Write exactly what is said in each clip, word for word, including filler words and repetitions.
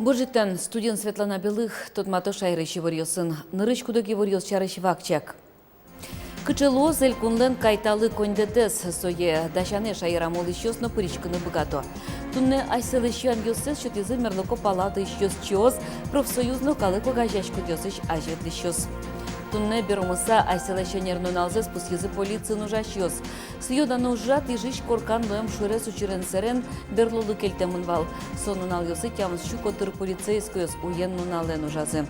Бур ӝытэн! Студиын Светлана Белых. Тодмато шаерысь иворъёсын. Нырысь куд-ог иворъёс сярысь вакчияк. Кыӵе луоз элькунлэн кайталы коньдэтэз, сое дасяны шаерамы улӥсьёс но пыриськыны быгато. Туннэ асьсэлэсь юанъёссэс сётӥзы мерлыко палатаысь ёзчиос, профсоюз но калык огазеяськонъёсысь азьветлӥсьёс. Туннэ беромыса асьсэлэсь ӧнер нуналзэс пусйизы полициын ужасьёс. Сӥё-дано ужрад Ижысь коркан луэм шуэрес учырен сэрен берлолы кельтэмын вал. Со нуналъёсы тямыс сю котыр полицейскойёс уен-нуналэн ужазы.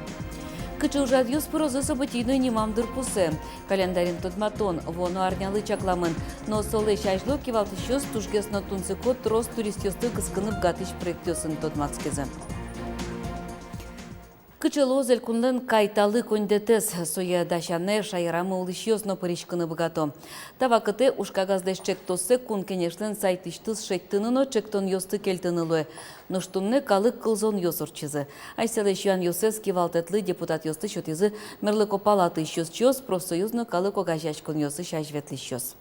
Кыӵе ужрадъёс пырозы событийной нимам дырпусэ? Календарин тодматон вуоно арнялы чакламын. Но солэсь азьло кивалтӥсьёс тужгес но тунсыко трос туристъёсты кыскыны быгатӥсь проектъёсын тодматскизы. Кыӵе луоз элькунлэн кайталы коньдэтэз, сое дасяны шаерамы улӥсьёс но пыриськыны быгато. Та вакытэ ужкагазлэсь чектоссэ Кун Кенешлэн сайтысьтыз шедьтыны но чектонъёсты кельтыны луэ. Нош туннэ калык кылзонъёс ортчизы. Асьсэлэсь юанъёссэс кивалтэтлы депутатъёслы сётӥзы мерлыко палатаысь ёзчиос, профсоюз но калык огазеяськонъёсысь азьветлӥсьёс.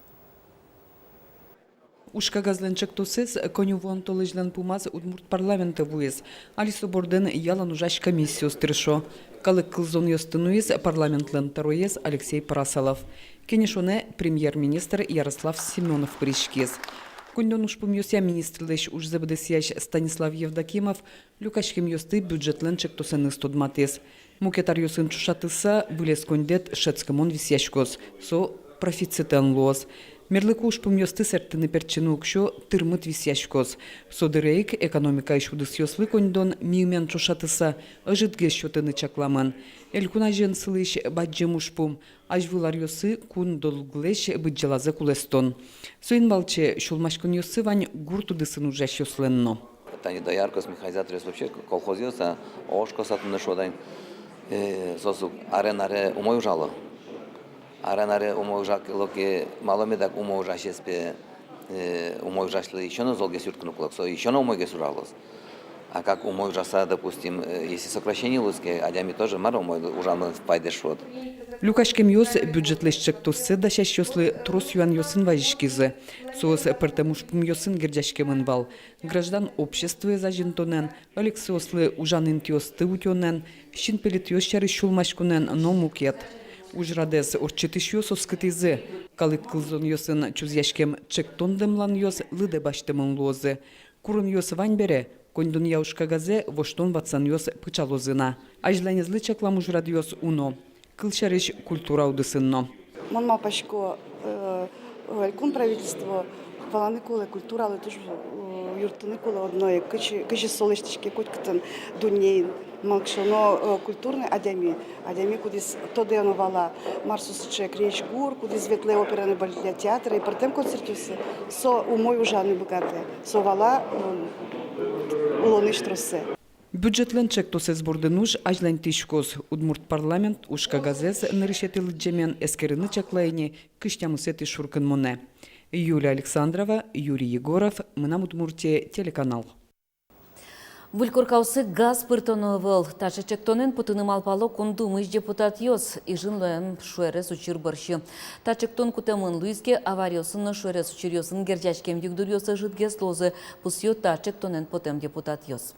Ужкагазлэн чектосэз коньывуон толэзьлэн пумаз удмурт парламентэ вуиз. Али со бордын ялан ужась комиссиос тыршо. Калык кылзонъёсты нуиз парламентлэн тӧроез Алексей Парасолов. Кенешонэ премьер-министр Ярослав Семёнов пыриськиз. Коньдон ужпумъёсъя министрлэсь ужзэ быдэсъясь Станислав Евдокимов люкаськемъёсты бюджетлэн чектосэныз тодматӥз. Мукет аръёсын ӵошатыса, вылез коньдэт шӧдскымон висъяськоз, со профицитэн луоз. Мерлыко ужпумъёсты сэрттыны-пертчыны уксё тырмыт висъяськоз. Со дыре ик экономикаысь удысъёслы коньдон миымен ӵошатыса ӧжытгес сётыны чакламын. Элькун азьын сылӥсь бадӟым ужпум — азьвыл аръёсы кун долглэсь быдӟалазэ кулэстон. Соин валче сюлмаськонъёссы вань гурт удысын ужасьёслэн но. Тани дояркаос, механизаторъёс, вообще колхозъёс, а, ошкоса туннэ шуод ай, э, соос ук арен аре умой ужало. Арен аре умой ужало ке, малы медак умой ужасез пе, э, умой ужасьлы ещё но золгес юрттыны кулэ ке, со ещё но умойгес ужалоз. А как умой ужаса, допустим, э, если сокращение луиз ке, адями тоже мар умой ужамы пайдаез шуод. Люкаськемъёс бюджетлэсь чектоссэ дасясьёслы трос юанъёсын вазиськизы. Соос пӧртэм ужпумъёсын герӟаськемын вал: граждан обществоез азинтонэн, ӧлексоослы ужан интыосты утёнэн, синпельытъёс сярысь сюлмаськонэн но мукет. Ужрадэз ортчытӥсьёс оскытӥзы: калык кылзонъёсын чузъяськем чектон дэмланъёс лыдэ басьтэмын луозы. Куронъёс вань бере, коньдонъя ужкагазэ воштон-ватсанъёс пыӵалозы на. Азьланезлы чаклам ужрадъёс уно. Кылсярысь, культура удысын но. Мон малпасько, э, элькун правительство валаны кулэ, культуралы туж, э, юрттыны кулэ одно ик, кызьы, кызьы со лэсьтӥське котькытын дуннеын. Малы ке шуоно, э, культурной адями, адями, кудӥз тодэ но вала, мар со сыӵе крезьгур, кудӥз ветлэ опера но балетной театрэ, и пӧртэм концертъёсы, со умой ужаны быгатэ, со вала, м, улонысь троссэ. Бюджетлэн чектосэз бордын уж азьланьтӥськоз. Удмурт парламент ужкагазэз нырысетӥ лыдӟемен эскерыны чакло ини кызь тямысэтӥ шуркынмонэ. Юлия Александрова, Юрий Егоров, «Мынам Удмуртие» телеканал. Выль коркаосы газ пыртоно ӧвӧл. Таӵе чектонэн потыны малпало Кун Думаысь депутатъёс Ижын луэм шуэрес учыр бӧрсьы. Та чектон кутэмын луиз ке, авариосын но шуэрес учыръёсын герӟаськем югдуръёс ӧжытгес луозы, пусъё та чектонэн потэм депутатъёс.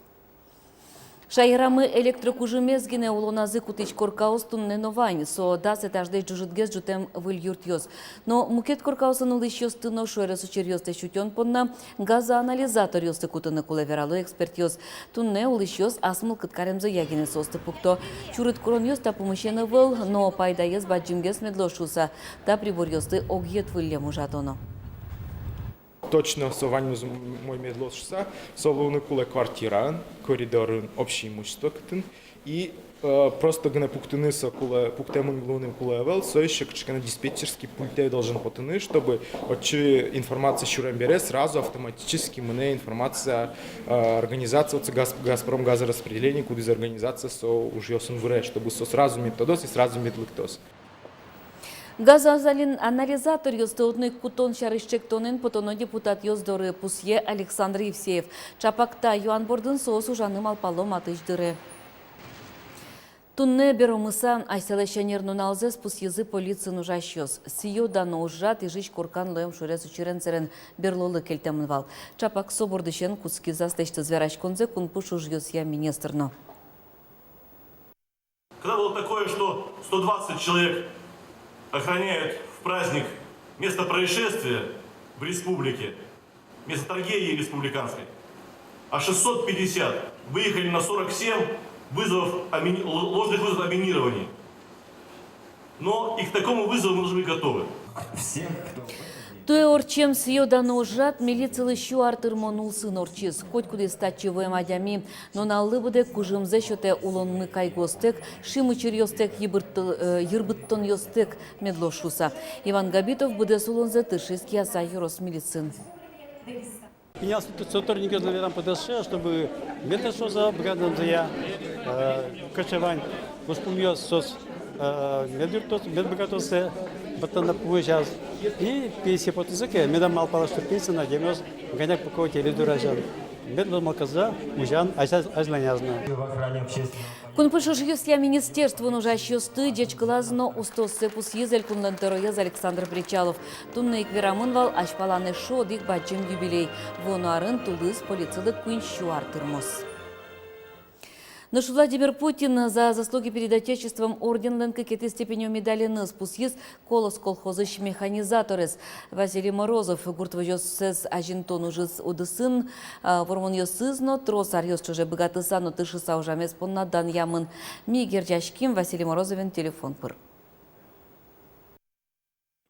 Шаерамы электрокужымез гинэ улоназы кутӥсь коркаос туннэ но вань. Со дас этажлэсь ӝужытгес ӝутэм выль юртъёс. Но мукет коркаосын улӥсьёсты но шуэрес учыръёслэсь утён понна газоанализаторъёсты кутыны кулэ, верало экспертъёс. Туннэ улӥсьёс ас мылкыд каремзыя гинэ соосты пукто. Чурыт куронъёс та пумысен ӧвӧл, но пайдаез бадӟымгес мед луоз шуыса, та приборъёсты огъет выллем ужатоно. Точно со ваньмыз умой мед луоз шуыса, со луыны кулэ квартираын, коридорын, общее имущество кытын. И, э, просто гинэ пуктыны со кулэ, пуктэмын луыны кулэ ӧвӧл, со ещё кыӵе ке но диспетчерский пультэ должен потыны, чтобы отчы информация сюрем бере сразу автоматически мынэ информация, э, организация, отчы Газ-, «Газпром газораспределение», кудӥз организация со ужъёсын выре, чтобы со сразу мед тодоз и сразу мед лыктоз. Газоанализаторъёсты одно ик кутон сярысь чектонэн потоно депутатъёс доры, пусъе Александр Евсеев. Чапак та юан бордын соос ужаны малпало матысь дыре. Туннэ беромыса асьсэлэсь шонер нуналзэс пусйизы полициын ужасьёс. Сӥё-дано ужрад Ижысь коркан луэм шурес учырен сэрен берлолы кельтэмын вал. Чапак со бордысен кутскиз аслэсьтыз вераськонзэ кунпуш ужъёсъя министр но. Когда было такое, что сто двадцать человек охраняют в праздник место происшествия в республике, место трагедии республиканской, а шестьсот пятьдесят выехали на сорок семь вызовов о мини-, л-, ложных вызовов о минировании. Но и к такому вызову мы должны быть готовы. Всем, кто в этот день Туэ ортчем сӥё-дано ужрад милицилы сю ар тырмон улсын ортчиз. Котькудӥз татчы вуэм адями нуналлы быдэ кужымзэ сётэ улонлы кайгоостэк, шимучыръёстэк, йыбырт-, э, йырбыттонъёстэк мед луоз шуыса. Иван Габитов быдэс улонзэ тыршиз Кияса ёрос милициын. Пиналъёс, сотрудникъёслы верам ПДС, чтобы мед тыршозы быгатонзыя, э, кыӵе вань ужпумъёс, соос, э, мед юрттозы, мед быгатозы быдтыны пумозяз. И пенсие потӥзы ке, медам малпалэ, что пенсиын адямиос ӧжыт ик пуко телевизор азьын. Мед луоз малпазы ужан азь-, азьланяз но. Кунпуш ужъёсъя министерствоын ужасьёсты ӟечкылаз но устооссэ пусйиз элькунлэн тӧроез Александр Бречалов. Туннэ ик верамын вал, азьпалан эшшо одӥг бадӟым юбилей. Вуоно арын тулыс полицилы куинь сю ар тырмоз. Нош Владимир Путин «За заслуги перед Отечеством» орденлэн кыкетӥ степенё медаленыз пусйиз «Колос» колхозысь механизаторез. Василий Морозов гурт возёсэз азинтон ужъёс удысын, а, вормонъёсыз но трос аръёс ӵоже быгатыса но тыршыса ужамез понна данъямын. Ми герӟаським Василий Морозовен телефон пыр.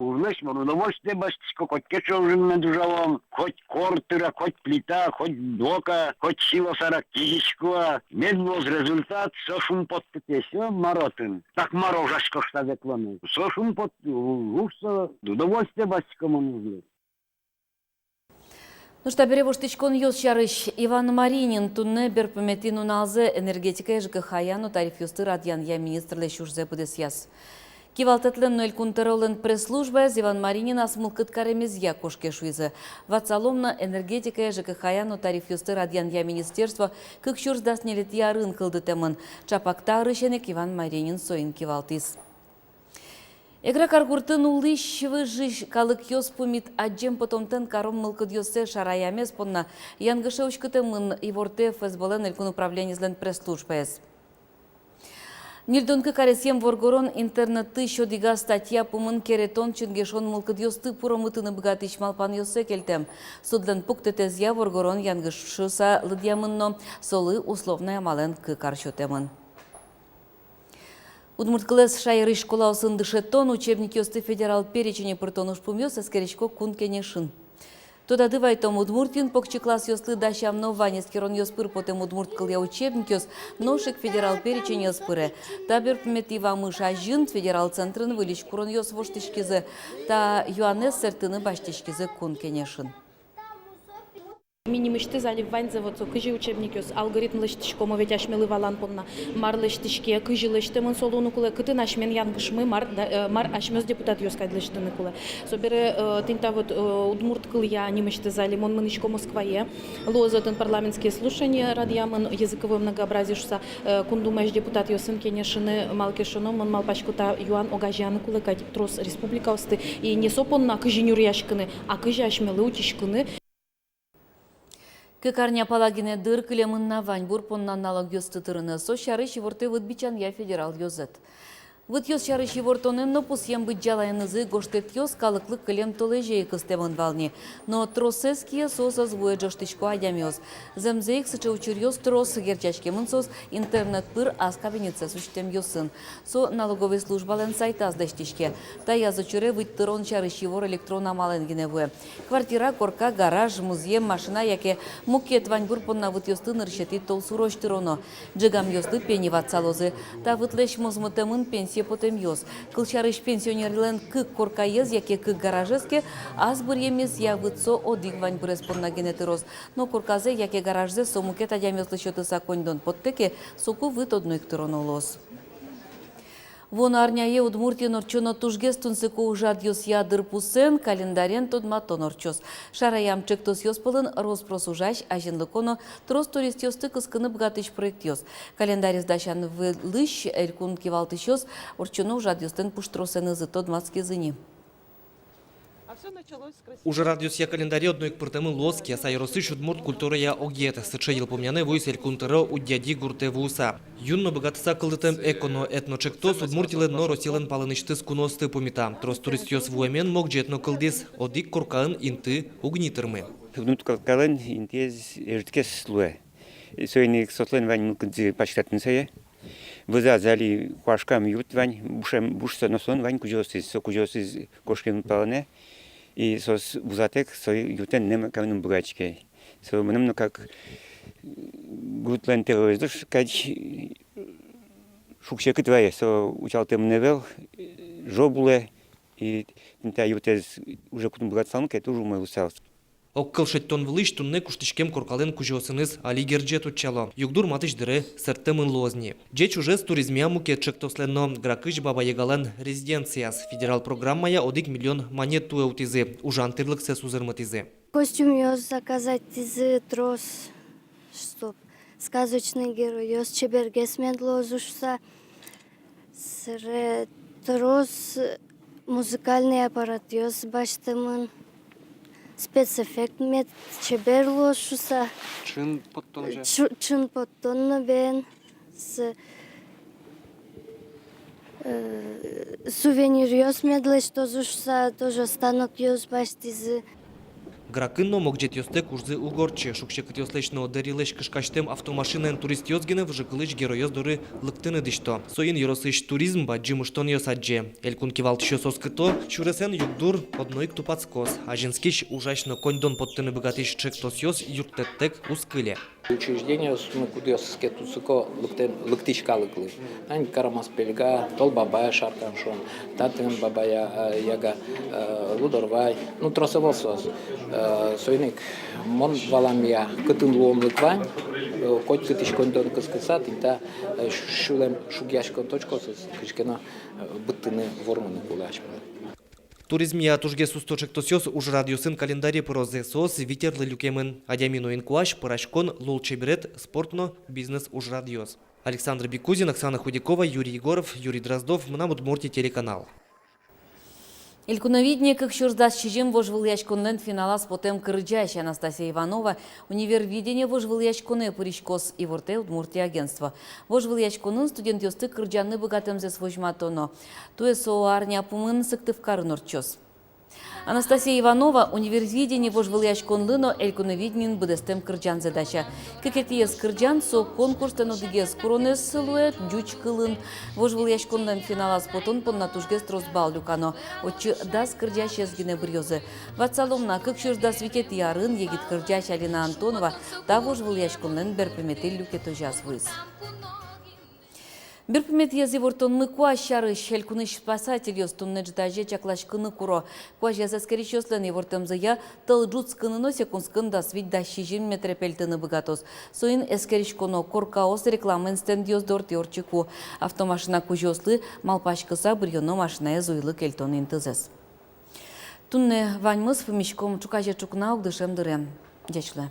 Ужлэсь мон удовольствие басьтӥсько, коть кыӵе ужын мед ужалом, коть кор тыра, коть плита, коть блока, коть силосарак кизисько-а, мед луоз результат, со шумпоттытэ, со мар отын. Так мар ужасько шуса ветлоно. Со шумпот-, уж со, удовольствие басьтӥсько мон ужлэсь. Нош табере воштӥськонъёс сярысь. Иван Маринин туннэ берпуметӥ нуналзэ энергетикая, ЖКХ-я но тарифъёсты радъянъя министрлэсь ужзэ быдэсъяз. Кивалтэтлэн но Элькун тӧролэн пресс-службаез Иван Маринин ас мылкыд каремезъя кошке шуизы. Ватсалом на, энергетикая, ЖКХ-я но тарифъёсты радъянъя министерство кык сюрс дас ньылетӥ арын кылдытэмын. Чапак та арысен ик Иван Маринин соин кивалтӥз. Эгра каргуртын улӥсь-выжись калыкъёс пумит адӟем потомтэн каром мылкыдъёссэс шараямез понна янгыше уськытэмын, ивортэ ФСБ-лэн Элькун управлениезлэн пресс-службаез. Ньыльдон кык аресъем воргорон интернетысь одӥгаз статья пумын керетон, чингешон мылкыдъёсты пуромытыны быгатӥсь малпанъёссэ кельтэм. Судлэн пуктэтэзъя воргорон янгышыса лыдъямын но, солы условной амалэн кык ар сётэмын. Удмурт кылэз шаерысь школаосын дышетон, учебникъёсты федерал перечене пыртон ужпумъёс эскерисько Кун Кенешын. Тодады вайтом, Удмуртиын покчи классъёслы дасям но вань эскеронъёс пыр потэм удмурт кылъя учебникъёс нош ик федерал перечене ӧз пыре. Та берпуметӥ вамыш азьын федерал центрын выльысь куронъёс воштӥськизы. Та юанэз сэрттыны басьтӥськизы Кун Кенешын. Ми нимысьтыз али ваньзэ вот со, кызьы учебникъёс, алгоритм лэсьтӥськом ведь асьмелы валан понна, мар лэсьтӥське, кызьы лэсьтэмын со луыны кулэ, кытын асьмелэн янгышмы, мар да, э, мар асьмеос депутатъёс кадь лэсьтыны кулэ. Собере, э, тӥни та вот, э, удмурт кылъя нимысьтыз али мон мынӥсько Москвае, луоз отын парламентские слушания радъямын, языковое многообразие шуса, э, Кун Думаысь депутатъёсын кенешыны, малы ке шуоно, мон малпасько, та юан огазеяны кулэ кадь трос республикаосты, и не со понна, кызьы нюръяськыны, а кызьы асьмелы утиськыны. Кык арня пала гинэ дыр кылемын на ваньбур понна налогъёсты тырыны. Со сярысь ивортэ Выдбичанъя федерал ёзэт. Вытъёс сярысь ивортонэн но пусъем быдӟалаенызы гожтэтъёс калыклы кылем толэзе ик ыстэмын вал ни. Но тросэз кие соос ӧз вуэ, ӝожтӥсько адямиос. Зэмзэ ик, сыӵе учыръёс трос, герӟаськемын соос интернет пыр ас кабинетсэс усьтэмъёсын. Со налоговой службалэн сайтаз лэсьтӥське. Таяз учыре выть тырон сярысь ивор электрон амалэн гинэ вуэ. Квартира, корка, гараж, музъем, машина яке мукет ваньбур понна вытъёсты нырысетӥ толсурозь тыроно. Ӝегамъёслы пени ватсалозы. Та вытлэсь мозмытэмын пенсие потэмъёс. Кылсярысь, пенсионерлэн кык коркаез яке кык гаражез ке, ас быръемезъя вытсо одӥг ваньбурез понна гинэ тыроз. Но корказэ яке гаражзэ со мукет адямиослы сётыса коньдон поттэ ке, соку выт одно ик тыроно луоз. Вуоно арняе Удмуртиын ортчоно тужгес тунсыко ужрадъёсъя дырпусэн, календарен тодматон ортчоз. Шараям ӵектосъёс пӧлын рос-прос ужась, азинлыко но трос туристъёсты кыскыны быгатӥсь проектъёс. Календарез дасян вылысь элькун кивалтӥсьёс ортчоно ужрадъёслэн пуштросэнызы тодматскизы ни. Ужрадъёсъя календаре одно ик пыртэмын луоз Кияса ёросысь удмурт культурая огъет. Сыӵе йылпумъянэ вуиз Элькун тӧро Удьяди гуртэ вуыса. Юн но быгатыса кылдытэм эко но этно ӵектос Удмуртилэн но Россилэн палэнысьтыз куноосты пумита. Трос туристъёс вуэмен могӟет но кылдӥз, одӥг коркаын инты уг ни тырмы. Удмурт коркалэн интыез ӧжытгес луэ. Соин ик соослэн вань мылкыдзы паськытатыны сое. Вӧзаз али куашкам юрт вань, бушем, буш со, но солэн вань кузёосыз, со кузёосыз кошкемын палэнэ, и соос вузатэк со юртэн нэм карыны уг быгатӥське. Со мыным но как гуртлэн тӧроез дыр кадь шуг-секыт вае, со утялтэмын ӧвӧл, жо улэ, и тӥни та юртэз уже кутыны быгатысалмы ке, туж умой луысал. Огкыл шедьтон вылысь туннэ куштӥськем коркалэн кузёосыныз али герӟет утчало. Югдур матысь дыре сэрттэмын луоз ни. Ӟеч ужез туризмъя мукет ӵектослэн но, Гракысь Баба Ягалэн резиденцияз. Федерал программая одӥг миллион манет туэ утӥзы, ужан тирлыксэс узырмытӥзы. Костюмъёс заказатьтӥзы трос, чтоб сказочный геройёс чебергес мед луозы шуыса. Сэре трос музыкальный аппаратъёс басьтэмын, спецэффект мед чебер луоз шуыса. Чын поттон же? Чу-, чын поттон но бен. С-, э, сувениръёс мед лэсьтозы шуыса, тоже станокъёс басьтӥзы. Гракын но могӟетъёстэк ужзы уг ортчы. Шуг-секытъёслэсь но дэрилэсь кышкасьтэм автомашинаен туристъёс гинэ выжыкылысь геройёс доры лыктыны дӥсьто. Соин ёросысь туризм бадӟым ыштонъёс адӟе. Элькун кивалтӥсьёс оскыто, сюресэн югдур одно ик тупатскоз. Азинскись ужась но коньдон поттыны быгатӥсь ӵектосъёс юрттэттэк уз кыле. Учреждениосмы, кудъёсыз ке тунсыко лыктэм, лыктӥсь калыклы. Тани Карамас-Пельга, Тол Бабая, Шаркан шуом, татын Бабая, э, Яга, э, Лудорвай, ну, трос ӧвӧл соос. Э, соин ик мон валамъя, кытын луонлык вань, э, котькытысь коньдон кыскыса, тӥни та, э, сю-, сюлэм шугъяськон точкаосыз кызьы ке но, э, быдтыны, вормыны кулэ асьмелы. Туризмъя тужгес усто ӵектосъёс ужрадъёсын календаре пырозы, соос вить арлы люкемын. Адями но инкуазь, пӧраськон, лулчеберет, спорт но бизнес ужрадъёс. Александр Бекузин, Оксана Худякова, Юрий Егоров, Юрий Дроздов, «Мынам Удмуртие» телеканал. «Элькуновидение кык сюрс дас сизьым» вожвылъяськонлэн финалаз потэм кырӟась Анастасия Иванова «Универвидение» вожвылъяськонэ пыриськоз, ивортэ «Удмуртия» агентство. Вожвылъяськонын студентъёсты кырӟаны быгатэмзэс возьматоно. Туэ со арня пумын Сыктывкарын ортчоз. Анастасия Иванова «Универвидение» вожвылъяськонлы но «Элькуновидениелы» быдэстэм кырӟанзэ дася. Кыкетӥез кырӟан — со конкурслэн одӥгез куронэз луэ ӟуч кылын. Вожвылъяськонлэн финалаз потон понна тужгес трос балл люкано. Отчы дас кырӟасез гинэ быръёзы. Ватсалом на, кык сюрс дас витетӥ арын егит кырӟась Алина Антонова та вожвылъяськонлэн берпуметӥ люкетозяз вуиз. Берпуметӥез ивортонмы куазь сярысь. Элькунысь спасательёс туннэ ӝытазе чакласькыны куро. Куазез эскерисьёслэн ивортэмзыя, тӧл ӝутскыны но секундскын дас вить-дас сизьым метр пельтыны быгатоз. Соин эскериськоно коркаос, рекламаен стендъёс дортӥ ортчыку. Автомашина кузёослы малпаськыса быръёно машинаез уйлы кельтон интызэс. Туннэ ваньмыз. Пумиськом ӵуказе ӵукна ик дышем дыре. Ӟеч луэ.